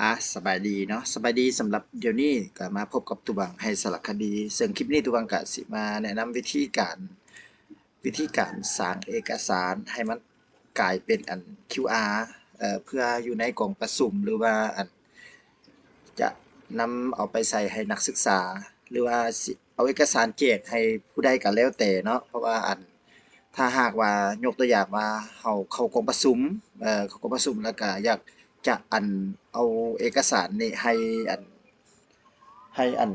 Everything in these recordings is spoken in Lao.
ອາ ສະບາຍດີເນາະ ສະບາຍດີ. ສຳລັບດຽວນີ້ກໍມາພົບກັບຕູບັງໄຮສາລະຄະດີ ເຊິ່ງຄລິບນີ້ຕູບັງກໍຊິມາແນະນຳວິທີການ ວິທີການສ້າງເອກະສານໃຫ້ມັນກາຍເປັນອັນ ຄິວອາ ເພື່ອຢູ່ໃນກອງປະຊຸມ ຫຼືວ່າອັນ ຈະນຳເອົາໄປໃຊ້ໃຫ້ນັກສຶກສາ ຫຼືວ່າຊິເອົາເອກະສານແຈກໃຫ້ຜູ້ໃດກໍແລ້ວແຕ່ເນາະ. ເພາະວ່າອັນ ຖ້າຫາກວ່າຍົກຕົວຢ່າງວ່າເຮົາເຂົ້າກອງປະຊຸມ ເຂົ້າກອງປະຊຸມ ແລ້ວກະຢາກຈະອັນ ເອົາເອກະສານນີ້ໃຫ້ອັນ ໃຫ້ອັນ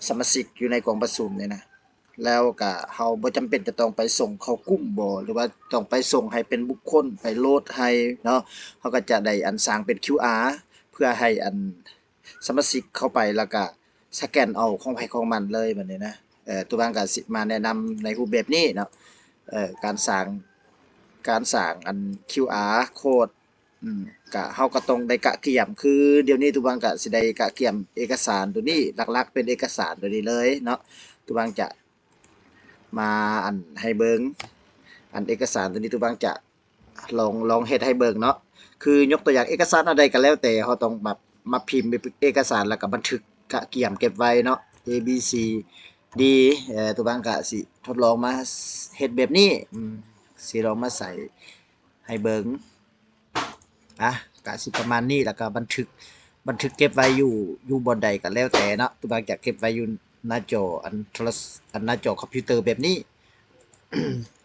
ສະມາຊິກຢູ່ໃນກອງປະຊຸມນີ້ນະ ແລ້ວກະເຮົາບໍ່ຈຳເປັນຈະຕ້ອງໄປສົ່ງເຂົ້າກຸ່ມບໍ ຫຼືວ່າຕ້ອງໄປສົ່ງໃຫ້ເປັນບຸກຄົນ ໄປໂຫຼດໃຫ້ເນາະ. ເຮົາກໍຈະໄດ້ອັນສ້າງເປັນຄິວອາ ເພື່ອໃຫ້ອັນສະມາຊິກເຂົ້າໄປ ແລ້ວກະສະແກນເອົາຂອງໃຜຂອງມັນເລີຍ ແບບນີ້ນະ. ເອີ ຕູບັງກໍຊິມາແນະນຳໃນຮູບແບບນີ້ເນາະ ເອີ ການສ້າງ ການສ້າງອັນ ຄິວອາ ໂຄດ ອືມ ກະ ເຮົາກໍຕ້ອງໄດ້ກະກຽມ ຄືດຽວນີ້ຕູບັງກະຊິໄດ້ກະກຽມເອກະສານໂຕນີ້ ຫຼັກໆເປັນເອກະສານໂຕນີ້ເລີຍເນາະ. ຕູບັງຈະມາອັນໃຫ້ເບິ່ງ ອັນເອກະສານໂຕນີ້ ຕູບັງຈະລອງ ລອງເຮັດໃຫ້ເບິ່ງເນາະ. ຄືຍົກຕົວຢ່າງເອກະສານອັນໃດກໍແລ້ວແຕ່ ເຮົາຕ້ອງແບບມາພິມເອກະສານ ແລ້ວກໍບັນທຶກກະກຽມເກັບໄວ້ເນາະ A B C D ເອີ ຕູບັງກະຊິທົດລອງມາເຮັດແບບນີ້ ອືມ ຊິລອງມາໃສ່ໃຫ້ເບິ່ງ. ອະ ກະຊິປະມານນີ້ ແລ້ວກະບັນທຶກ ບັນທຶກເກັບໄວ້ຢູ່ ຢູ່ບ່ອນໃດກໍແລ້ວແຕ່ເນາະ. ຕູບັງຈະເກັບໄວ້ຢູ່ໜ້າຈໍອັນໂທລະ ອັນໜ້າຈໍຄອມພິວເຕີແບບນີ້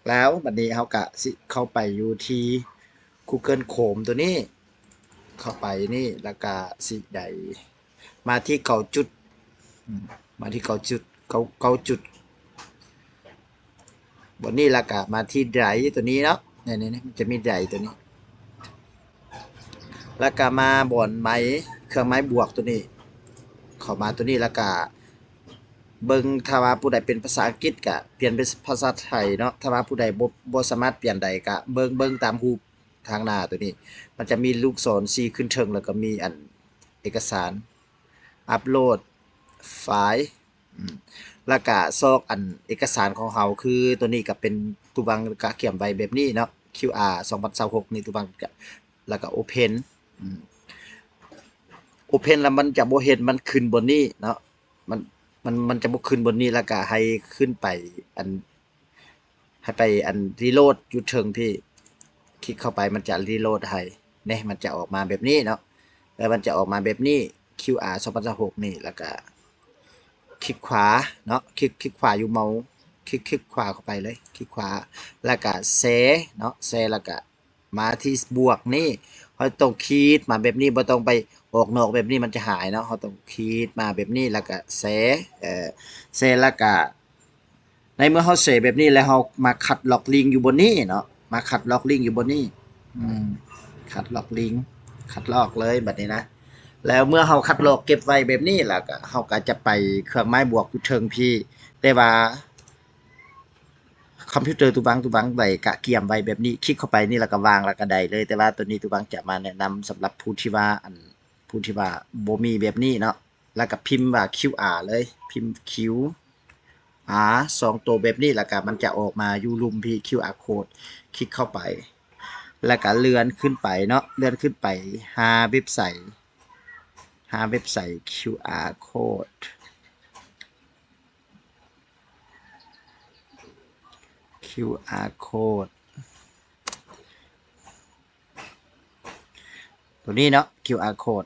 ແລ້ວບັດນີ້ເຮົາກະຊິເຂົ້າໄປຢູ່ທີ່ Google Chrome ໂຕນີ້ ເຂົ້າໄປນີ້ ແລ້ວກະຊິໄດ້ ມາທີ່ເກົ້າຈຸດ ອືມ ມາທີ່ເກົ້າຈຸດ ເກົ້າ ເກົ້າຈຸດ ບ່ອນນີ້ ແລ້ວກະມາທີ່ໄດຣໂຕນີ້ເນາະ ນີ້ໆ ມັນຈະມີໄດຣໂຕນີ້ ແລ້ວກະມາບ່ອນໄມ ເຄື່ອງໝາຍບວກໂຕນີ້ ເຂົ້າມາໂຕນີ້ ແລ້ວກະເບິ່ງ ຖ້າວ່າຜູ້ໃດເປັນພາສາອັງກິດກະປ່ຽນເປັນພາສາໄທເນາະ. ຖ້າວ່າຜູ້ໃດບໍ່ ບໍ່ສາມາດປ່ຽນໄດ້ກະເບິ່ງ ເບິ່ງຕາມຮູບ ທາງໜ້າໂຕນີ້ ມັນຈະມີລູກສອນຊີ້ຂຶ້ນເທິງ ແລ້ວກໍມີອັນເອກະສານ ອັບໂຫຼດໄຟລ໌ ອືມ ແລ້ວກະຊອກອັນເອກະສານຂອງເຮົາ ຄືໂຕນີ້ກະເປັນ ຕູບັງກະກຽມໄວ້ແບບນີ້ເນາະ ຄິວອາ ສອງພັນຊາວຫົກນີ້ ຕູບັງກະ ແລ້ວກະໂອເພັນ ອືມ ໂອເພັນ ແລ້ວມັນຈະບໍ່ເຫັນ ມັນຂຶ້ນບ່ອນນີ້ເນາະ ມັນ ມັນ ມັນຈະບໍ່ຂຶ້ນບ່ອນນີ້ ແລ້ວກະໃຫ້ຂຶ້ນໄປອັນ ໃຫ້ໄປອັນຣີໂຫຼດຢູ່ເທິງພີ້ ຄລິກເຂົ້າໄປ ມັນຈະຣີໂຫຼດໃຫ້ ນີ້ ມັນຈະອອກມາແບບນີ້ເນາະ ເອີ ມັນຈະອອກມາແບບນີ້ ຄິວອາ ສອງພັນຊາວຫົກນີ້ ແລ້ວກະຄລິກຂວາເນາະ ຄລິກ ຄລິກຂວາຢູ່ເມົາ ຄລິກ ຄລິກຂວາເຂົ້າໄປເລີຍ ຄລິກຂວາ ແລ້ວກະແຊເນາະ ແຊ ແລ້ວກະມາທີ່ບວກນີ້ ເຮົາຕ້ອງຂີດມາແບບນີ້ ບໍ່ຕ້ອງໄປອອກນອກແບບນີ້ ມັນຈະຫາຍເນາະ ເຮົາຕ້ອງຂີດມາແບບນີ້ ແລ້ວກະແຊ ເອີ ແຊ ແລ້ວກະ ໃນເມື່ອເຮົາເຊແບບນີ້ແລ້ວ ເຮົາມາຄັດລອກລິ້ງຢູ່ບ່ອນນີ້ເນາະ ມາຄັດລອກລິ້ງຢູ່ບ່ອນນີ້ ອືມ ຄັດລອກລິ້ງ ຄັດລອກເລີຍບັດນີ້ນະ. ແລ້ວເມື່ອເຮົາຄັດລອກເກັບໄວ້ແບບນີ້ ແລ້ວກໍເຮົາກໍຈະໄປເຄື່ອງໝາຍບວກຢູ່ເທິງພີ້ ແຕ່ວ່າຄອມພິວເຕີຕູບັງ ຕູບັງໄດ້ກະກຽມໄວ້ແບບນີ້ ຄລິກເຂົ້າໄປນີ້ ແລ້ວກໍວາງ ແລ້ວກໍໄດ້ເລີຍ. ແຕ່ວ່າໂຕນີ້ຕູບັງຈະມາແນະນຳສຳລັບຜູ້ທີ່ວ່າ ອັນ ຜູ້ທີ່ວ່າບໍ່ມີແບບນີ້ເນາະ ແລ້ວກໍພິມວ່າ ຄິວອາ ເລີຍ ພິມ ຄິວອາ ສອງໂຕແບບນີ້ ແລ້ວກໍມັນຈະອອກມາຢູ່ລຸ່ມພີ້ ຄິວອາ ໂຄດ ຄລິກເຂົ້າໄປ ແລ້ວກໍເລື່ອນຂຶ້ນໄປເນາະ ເລື່ອນຂຶ້ນໄປຫາເວັບໄຊ ຫາເວັບໄຊ ຄິວອາ ໂຄດ ຄິວອາ ໂຄດ ໂຕນີ້ເນາະ ຄິວອາ ໂຄດ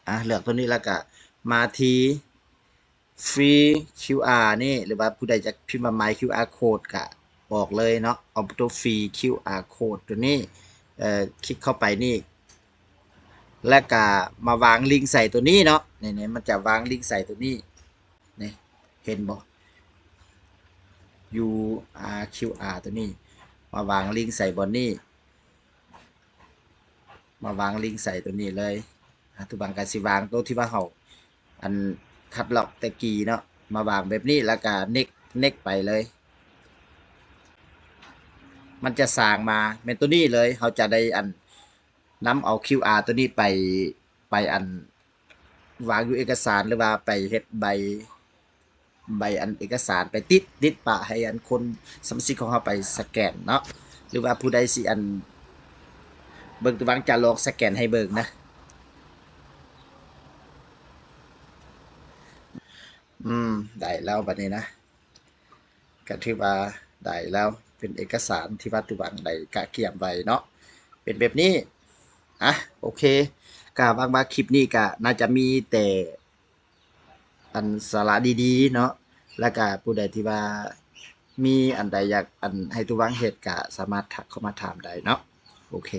ອາ ເລືອກໂຕນີ້ ແລ້ວກະມາທີ່ຟຣີຄິວອານີ້ ຫຼືວ່າຜູ້ໃດຈະພິມວ່າ ມາຍຄິວອາ ໂຄດ ກະອອກເລີຍເນາະ ເອົາໂຕຟຣີຄິວອາ ໂຄດ ໂຕນີ້ ເອີ ຄລິກເຂົ້າໄປນີ້ ແລ້ວກະມາວາງລິ້ງໃສ່ໂຕນີ້ເນາະ ນີ້ໆ ມັນຈະວາງລິ້ງໃສ່ໂຕນີ້ ນີ້ ເຫັນບໍ່ ຢູອາ ຄິວອາ ໂຕນີ້ ມາວາງລິ້ງໃສ່ບ່ອນນີ້ ມາວາງລິ້ງໃສ່ໂຕນີ້ເລີຍ ອາ ຕູບັງກະຊິວາງໂຕທີ່ວ່າເຮົາ ອັນ ຄັດລອກແຕ່ກີ້ເນາະ ມາວາງແບບນີ້ ແລ້ວກະເນັກ ເນັກໄປເລີຍ ມັນຈະສ້າງມາແມ່ນໂຕນີ້ເລີຍ ເຮົາຈະໄດ້ ອັນ ນຳເອົາຄິວອາໂຕນີ້ໄປ ໄປ ອັນ ວາງຢູ່ເອກະສານ ຫຼືວ່າໄປເຮັດໃບ ໃບອັນເອກະສານໄປຕິດ ຕິດປະໃຫ້ອັນຄົນສະມາຊິກຂອງເຮົາໄປສະແກນເນາະ ຫຼືວ່າຜູ້ໃດຊິອັນ ເບິ່ງ ຕູວັງຈະລອງສະແກນໃຫ້ເບິ່ງນະ. ອືມ ໄດ້ແລ້ວບັດນີ້ນະ ກະຖືວ່າໄດ້ແລ້ວ ເປັນເອກະສານທີ່ວ່າຕູວັງໄດ້ກະກຽມໄວ້ເນາະ ເປັນແບບນີ້. ອະ ໂອເຄ ກະຫວັງວ່າຄລິບນີ້ກະໜ້າຈະມີແຕ່ ອັນສາລະດີໆເນາະ ແລ້ວກະຜູ້ໃດທີ່ວ່າມີອັນໃດຢາກອັນໃຫ້ຕູວັງເຮັດ ກະສາມາດທັກເຂົ້າມາຖາມໄດ້ເນາະ. ໂອເຄ.